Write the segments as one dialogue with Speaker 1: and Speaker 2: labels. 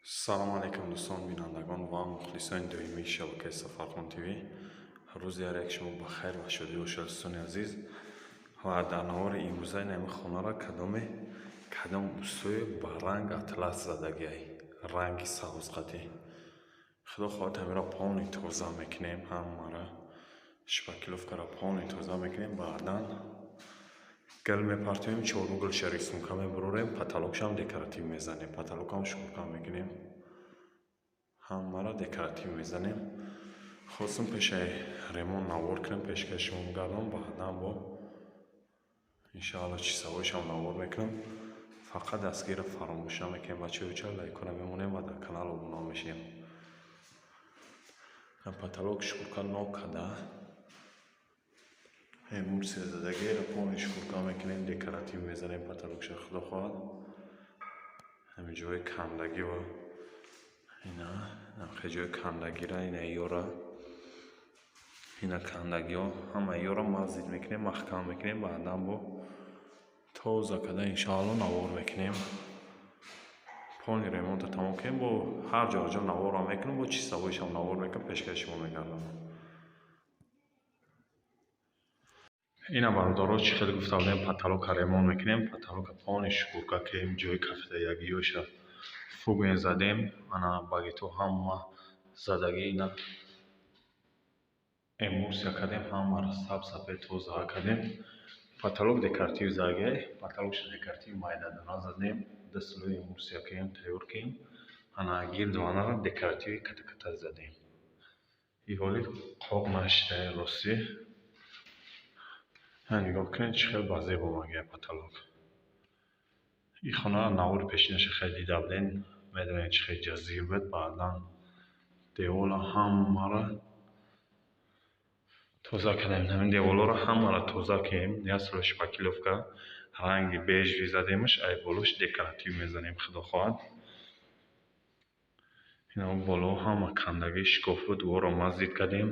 Speaker 1: Салом алейкум дӯстон, бинандагон ва мухлисони доимии шабакаи Сафархон ТВ. Рӯзи ҳар як шумо ба хайр ва шодӣ бошад, дӯстони азиз. Ва дар навори имрӯза инами хонара кадом устое ба ранг атлас задагиай, ранги сабзқатӣ. Худо хоҳад ҳамиро полный тоза мекунем, ҳамара шпаклёвкаро полный тоза мекунем, баъдан гил мепартоем, чоргулша рисунка мебурорем, потолокшам декоратив мезанем, потолокам шкурка мекунем, ҳамаро декоратив мезанем. Хостум пешаи ремонт навор кунем, пешкаши шумо гардам, баъдан бо иншоалло чизҳоишам навор мекунам. Фақат дастгирро фаромӯш намекунем, бачаҳо, лайкҳоро мемонем ва дар канал обуна мешавем. Потолок шкурка нокада, эмулсия задагиро полный шкурка мекунем, декоратив мезанем потолокша, худо хоҳад. Ҳамин ҷои кандагӣ ва ина ҷои кандагира, ина ёра, ина кандагиҳо, ҳама ёра мазид мекунем, маҳкам мекунем, баъдан бо тоза када иншоалло навор мекунем. Полный ремонтро тамом кунем, бо ҳар ҷо ҷо наворро мекунем, бо чизҳоишам навор мекунем, пешкаши шумо мегардонам. Ина бародаро, чӣ хеле гуфта будем, потолока ремонт мекунем, потолока полный шкурка кунем, ҷои кафтаягиёша фугӯем задем, ана багето ҳама задагӣ, ина эмулсия кардем, ҳамаро саб-сафед тоза кардем. Потолок декоратив задагиай, потолокша декоратив майдадона задем, ду слой эмулсия кардем, тайёр кардем, ана гирдванаро декоративи ката-ката задем. И ҳоли қоқ нашидаи ростӣ. Нигоҳ кунед, чӣ хел ба зеб омадагиай потолок. И хонаро навори пешинаша хеле дида будем, медонед чӣ хел ҷазир буд, баъдан девола ҳамаро тоза кардем. Ҳамин деволҳоро ҳамаро тоза кардем, як слой шпаклёвка ранги бежевый задемаш, ай болош декоратив мезанем, худо хоҳад. Ина боло ҳама кандагии шикоф буд, ӯро мазид кардем,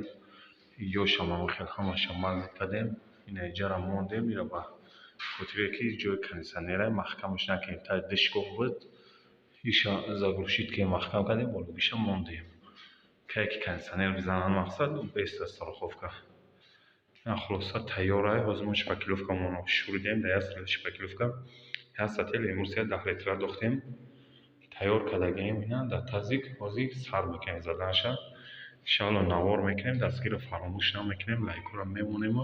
Speaker 1: ёшам ҳама хел ҳамаша мазид кардем. Ина иҷара мондем, ира ба хотире ки ҷои кондитсионера маҳкамаш накардем, та ду шикоф буд, иша заглушить кардем, маҳкам кардем, бологиша мондем. Кае ки кондитсионер бизананд, мақсад без страховка. Хулоса тайёрай, ҳозир мо шпаклёвкамонро шуридем, дар як сатил шпаклёвка, як сатил эмулсия 10 литра дохтем, тайёр кардагием, ина дар тазик ҳозир сар мекунем заданаша. Иншоалло навор мекунем, дастгирро фаромӯш намекунем, лайкҳоро мемонем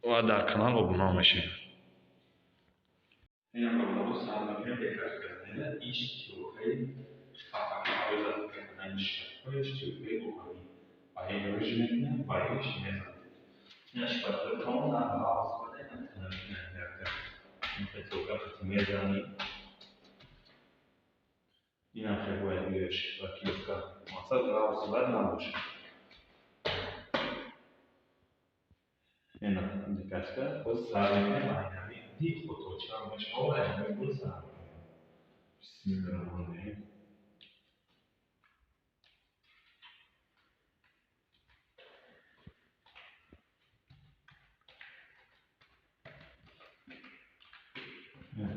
Speaker 1: ва дар канал обуна мешавем. Ина бародаро, сар мекунем декоратив кардани иш тиёкаи хафака барои кардани шкафҳояш, тиёкаи оҳанӣ. Ба ин рӯж мекунем, ба иш мезанем. Ина шпаклёвкамон на ғафз буда, ина тана тиёка қати мезанем. Инам хел бояд биёяд шпаклёвка. Мақсад ғафз бояд набошад. Ина декоративка боз сар мекунем, айнами дихоточа мешава, айнами гул сар мекунем. Бисмиллоҳир роҳманир роҳим.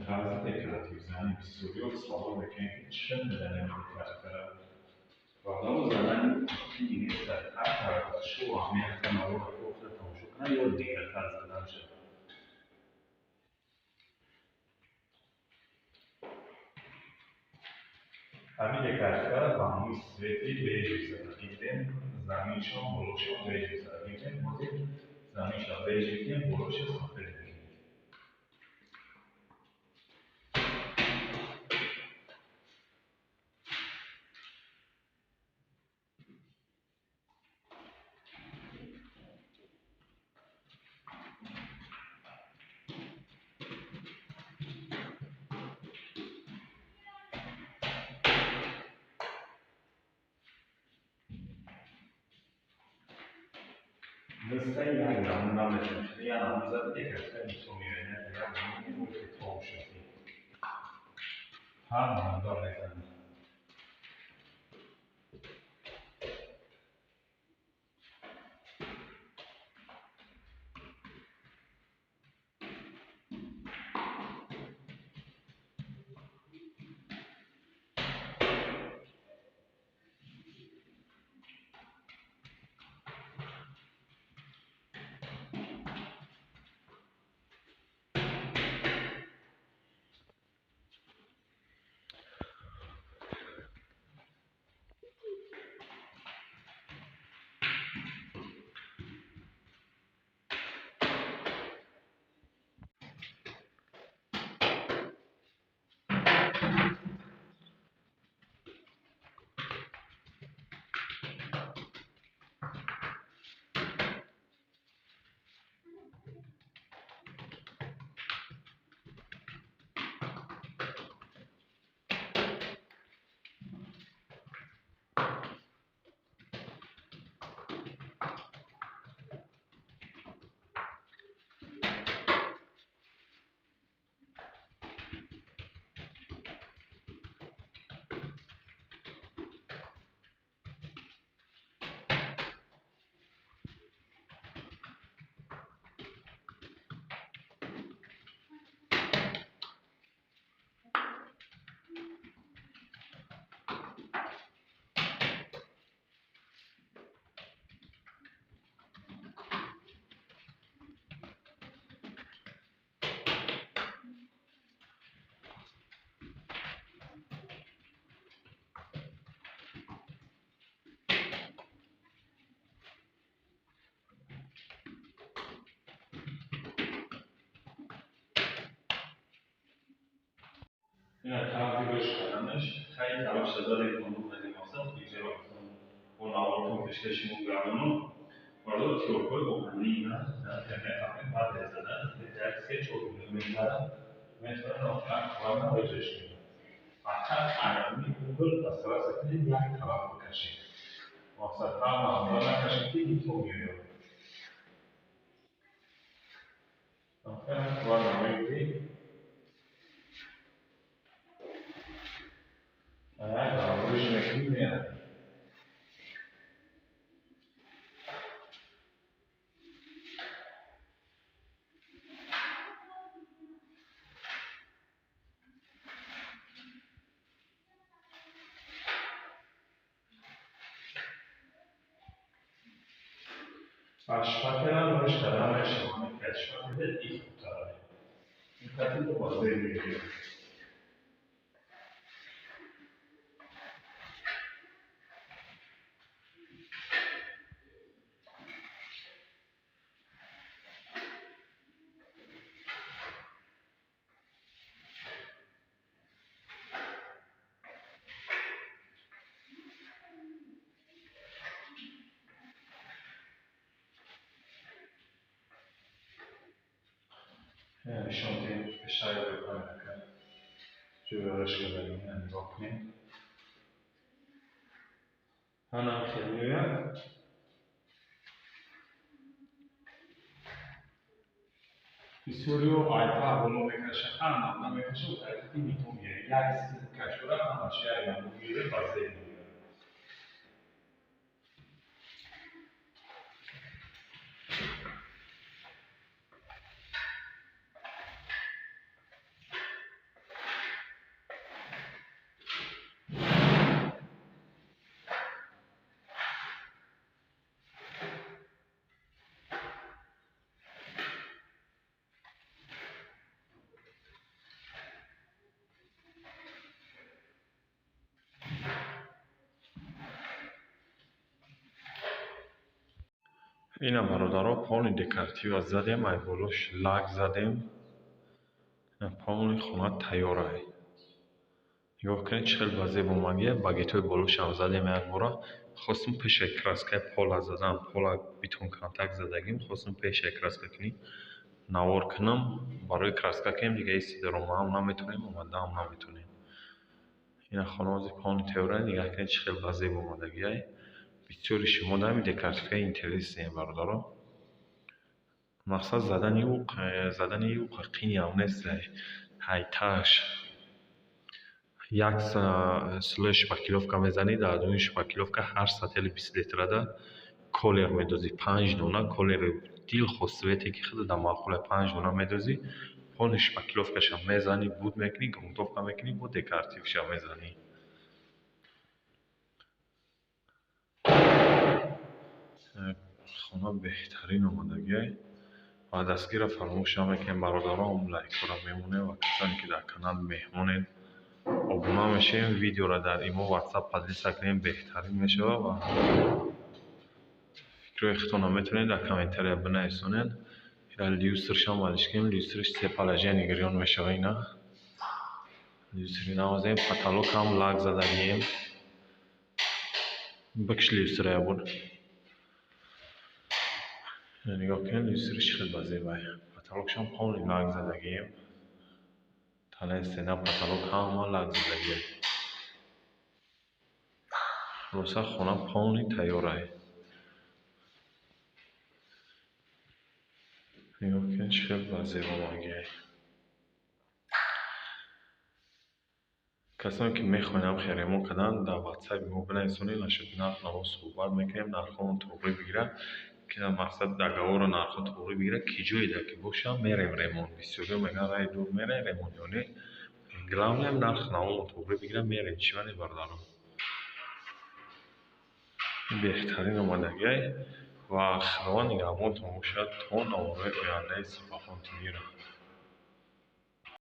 Speaker 1: Тарзи декоратив зани бисёриҳо савол мекунем, ки чӣ хел мезанем декоративкаро. Бародаро, задани нест, ҳар тараф шумо аҳамият наворро охира тамошо кунад ё дигар тарз заданша. Ҳамин декоративкаро ба ҳамин свети бежевый задагӣ будем, заминшон болошон бежевый задагӣ будем, ҳозир заминша бежевый кунем, болоша сафед мекунем. Дастаи як намун намешавад, як намун зада декоративка бутон меояд, як намун том шуд. Ҳар намундар мезанем. Ина тарзи рӯш карданаш хеле тараф задем аз ин мақсад иҷро бо наворҳо пешкаши мо гардонам. Барои тиёрҳои оҳанина дар баъд задан як се чор минут мегузарад, метавонад акварна рӯзеш кунед. Фақат аями угол постараться кунед як тараф бикашед. Мақсад ҳар мавзеъ накашед ки ито меояд. Акварна мегиред. Як рӯш мекунед меояд. Шпателам рӯш кардан мешавад, ки аз шпатель и хубтар. Ин тартиб бо зер мегирад. Нишон диҳем пештар камера ҷои рӯш кардагӣ нигоҳ кунем. Ҳанам хел меояд. Бисёриҳо айпа боло мекашад, ҳар мавзеъ мекашад, тариқи нито меояд. Як кашора ҳамаш як намуд меояд ба зер меояд. Ина бародаро полный декоратива задем, ай болош лак задем. Полный хона тайёрай. Нигоҳ кунед чӣ хел ба зеб омадия. Багетҳои болошам задем як бора. Хостум пешаи краскаи пола задан, пола бетон контакт задагим, хостум пешаи краска кунӣ навор кунам, барои краска кунем дига истидаромаам наметонем, омадаам наметонем. Ина хона ҳозир полный тайёрай. Нигоҳ кунед чӣ хел ба зеб омадагиай. Бисёри шумо дар ҳамин декоративҳои интереснем бародаро. Мақсад задани ӯ қиниам нест. Ҳайташ як слой шпаклёвка мезанӣ, дар дуни шпаклёвка ҳар сатели 20 литрада колер медозӣ, 5 дона колери дилхоҳ цвете ки худат дар маъқула 5 дона медозӣ, полный шпаклёвкаша мезанӣ, буд мекунӣ, грунтовка мекунӣ, бо декоративша мезанӣ. Хона беҳтарин омадагиай ва дастгирро фаромӯш намекунем бародарон, лайкҳоро мемонем ва касоне ки дар канал меҳмонед обуна мешавем, видеоро дар имо ватсап поделиться кунем, беҳтарин мешавад ва фикрҳои худтонро метавонед дар комментария бинависонед. Ира люстршам валиш кунем, люстрш се положение гирён мешавад. Ина люстри навозем, потолок ҳам лак задагием. Бикш люстра ябор. Нигоҳ кунед люстриш чӣ хел ба зебай. Потолокшам полный лак задагием. Танаи стена потолок ҳама лак задагием. Хулоса хона полный тайёрай. Нигоҳ кунед чӣ хел ба зеб омадагиай. Касоне ки мехоҳанд ҳам ремонт кардан, дар ватсапи мо бинависонед, нашуд нарх наво суҳбат мекунем, нархҳоро тоғрӣ бигирад, ки мақсад договорро нархҳо тоғрӣ бигирад, ки ҷое ки бошам мерем ремонт. Бисёриҳо мегӯянд рай дур мерем ремонт ё не. Главное нарх наво тоғрӣ бигирад, мерем. Чӣ вале бародарон? Беҳтарин омадагиай ва Худованд нигаҳбонтон бошад то наворҳои ояндаи Сафархон ТВ-ро.